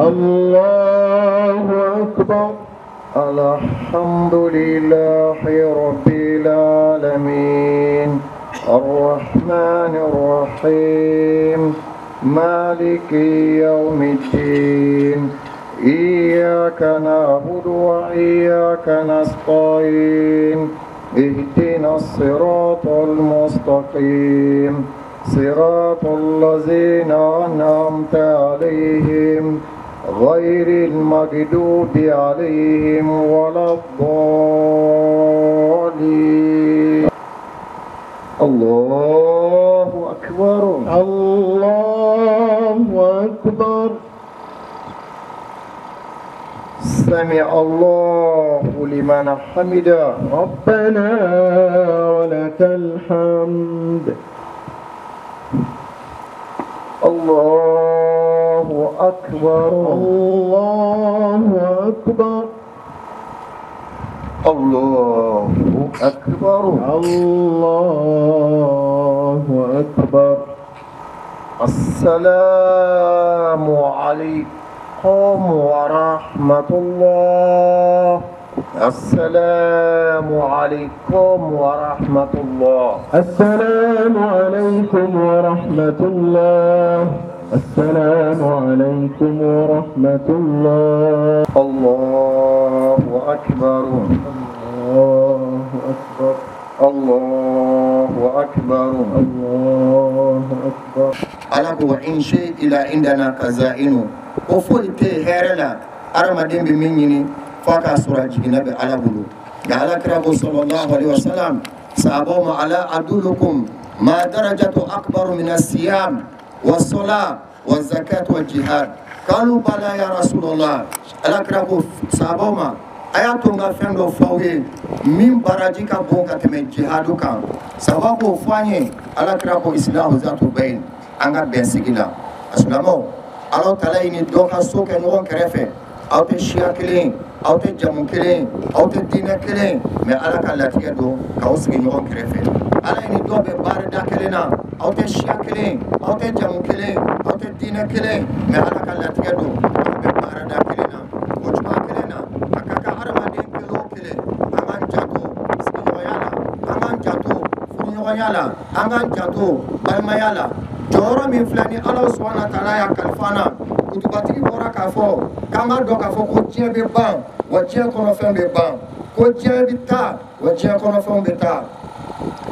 الله أكبر. الحمد لله رب العالمين الرحمن الرحيم مالك يوم الدين إياك نعبد وإياك نستعين اهدنا الصراط المستقيم صراط الذين أنعمت عليهم غير المغضوب عليهم ولا الضالين. الله أكبر. الله أكبر. سمع الله لمن حمده. ربنا ولك الحمد. الله أكبر. الله أكبر. الله أكبر. الله أكبر. السلام عليكم ورحمة الله. السلام عليكم ورحمة الله. السلام عليكم ورحمة الله. السلام عليكم ورحمة الله. الله أكبر. الله أكبر. الله أكبر. الله أكبر. Ala ko in shay ila indana kazainu ko foyi tɛ hɛrɛ la hadamaden bɛ min ɲini f'a k'a sɔrɔ a jiginna bɛ Ala bolo. Nka Ala kira ko sallallahu alaihi wasallam sahabaw ma ala adulukum ma darajatu akbaru min asiyam wa sola wa zakat wa jihad kalu bala ya Rasulullah. Ala kira ko sahabaw ma a y'a to n ka fɛn dɔ fɔ aw ye min baraji ka bon ka tɛmɛ jihadu kan. Sahaba k'o fɔ an ye. Ala kira ko islahu zatu bayin, an ka bɛn sigi la. A silamɛw, Ala tala ye ni dɔ ka so kɛ ɲɔgɔn kɛrɛfɛ, aw tɛ siya kelen, aw tɛ jamu kelen, aw tɛ diinɛ kelen, mɛ Ala ka latigɛ don k'aw sigi ɲɔgɔn kɛrɛfɛ. Ala ye ni dɔ bɛ baarada kelen na, aw tɛ siya kelen, aw tɛ jamu kelen, aw tɛ diinɛ kelen, mɛ Ala ka latigɛ don aw bɛ baarada kelen na. O cogoya kelen na, a ka kan hadamaden kelen o kelen an k'an janto sigiɲɔgɔnya la, an k'an janto furuɲɔgɔnya la, an k'an janto balimaya la. Jɔyɔrɔ min filɛ ni Ala subahana taala y'a kalifa an na, kutubatigi bɔra k'a fɔ k'an k'a dɔn k'a fɔ ko diɲɛ bɛ ban, wa diɲɛ kɔnɔfɛn bɛ ban, ko diɲɛ bɛ taa, wa diɲɛ kɔnɔfɛnw bɛ taa,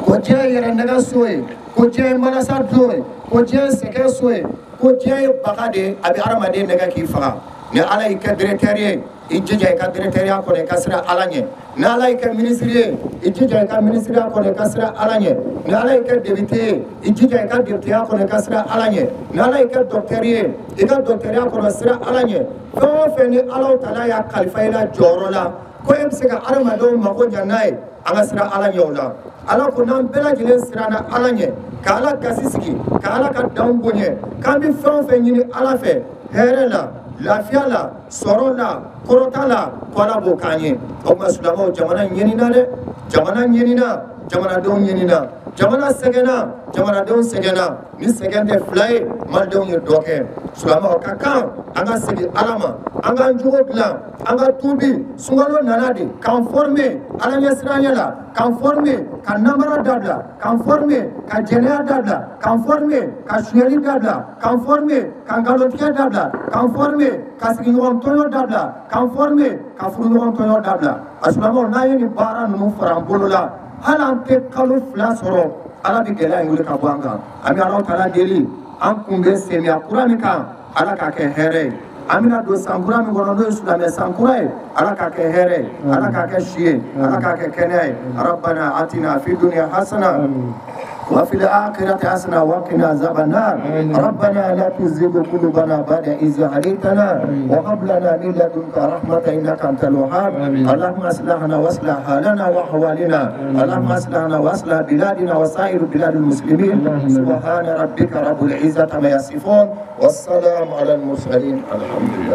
ko diɲɛ yɛrɛ nɛgɛ so ye, ko diɲɛ ye manasa dulon ye, ko diɲɛ ye sɛgɛn so ye, ko diɲɛ ye baga de ye, a bɛ hadamaden nɛgɛ k'i faga. Ni Ala y'i kɛ directeur ye, i jija i ka directeur kɔnɔ i ka siran Ala ɲɛ. Ni Ala y'i kɛ ministre ye, i jija i ka ministre kɔnɔ i ka siran Ala ɲɛ. Ni Ala y'i kɛ député ye, i jija i ka député kɔnɔ i ka siran Ala ɲɛ. Ni Ala y'i kɛ docteur ye, i ka docteur kɔnɔ siran Ala ɲɛ. Fɛn o fɛn ni Ala taala y'a kalifa i la jɔyɔrɔ la, ko e bɛ se ka hadamadenw mako ɲɛ n'a ye, an ka siran Ala ɲɛ o la. Ala ko n'an bɛɛ lajɛlen siranna Ala ɲɛ, ka Ala gasi sigi, ka Ala ka danw bonya, k'an bɛ fɛn o fɛn ɲini Ala fɛ, hɛrɛ la, lafiya la, sɔrɔ la, kɔrɔta la, ko Ala b'o k'an ye. O tuma silamɛw, jamana ɲɛnina dɛ, jamana ɲɛnina, jamanadenw ɲɛnina, jamana sɛgɛnna, jamanadenw sɛgɛnna. Ni sɛgɛn tɛ fila ye, malidenw ye dɔ kɛ. Silamɛw ka kan an ka segin Ala ma, an k'an jogo dilan, an ka tuubi. Sunkalo nana de k'an former Ala ɲɛsiranɲɛ la, k'an former ka namara dabila, k'an former ka jɛnɛya dabila, k'an former ka sonyɛli dabila, k'an former ka nkalontigɛ dabila, k'an former ka sigiɲɔgɔn tɔɲɔ dabila, k'an former ka furuɲɔgɔn tɔɲɔ dabila. A silamɛw, n'an ye nin baara ninnu fara an bolo la, hali an tɛ kalo 2 sɔrɔ, Ala bɛ gɛlɛya in wuli ka bɔ an kan. An bɛ Ala taala deli, an kun bɛ samiya kura min kan, Ala k'a kɛ hɛrɛ ye. An bɛna don san kura min kɔnɔ, n'o ye silamɛ san kura ye, Ala k'a kɛ hɛrɛ ye, Ala k'a kɛ si ye, Ala k'a kɛ kɛnɛya ye. Rabbana atina fi dunya hasana وفي الآخرة حسنة وقنا عذاب النار. ربنا لا تزغ قلوبنا بعد إذ هديتنا وهب لنا من لدنك رحمة إنك أنت الوهاب. اللهم اصلحنا واصلح حالنا وأحوالنا. اللهم اصلحنا واصلح بلادنا وسائر بلاد المسلمين. سبحان ربك رب العزة عما يصفون والسلام على المرسلين. الحمد لله.